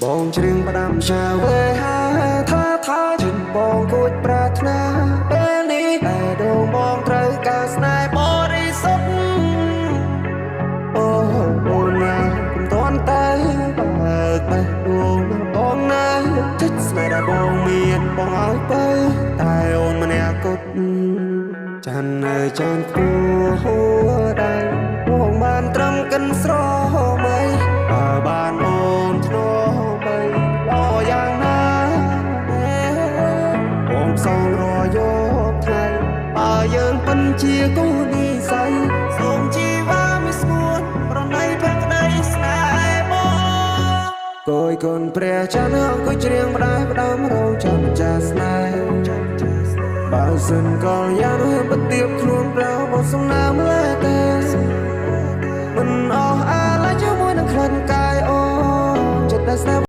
បងច្រៀងផ្ដាំឆាវេហាថាថាជិនបងគួចប្រាថ្នាពេលនេះតែដងបងត្រូវការស្នេហ៍បរិសុទ្ធអូអូនណាកុំតន់តែបើកបេះដូងបងណាចិត្តស្នេហ៍ដែលបងមានបងឲ្យទៅតែអូនម្នាក់គត់ចាន់នៅចានខ្ពស់ហួដៃបងបានត្រឹមកិនស្រមៃបើបានអូនធ្នបីល្អយ៉ាងណាបងផ្សងរយកថ្ងៃបើយើងពិនជាគូនិស័យសូមជីវ៉ាមិនស្ងួនប្រណីភក្តីស្នេហ៍បង គយគុណព្រះច័ន្ទអង្គុយច្រៀងផ្ដែផ្ដាំរងចាំម្ចាស់ស្នេហ៍បើសិនកលយ៉ាងបទៀបខ្លួនប្រោបងសំណាមលែទេមិនអស់អាឡ័យជាមួយនឹងក្លិនកាយអូនចិត្តដែលស្នេហ៍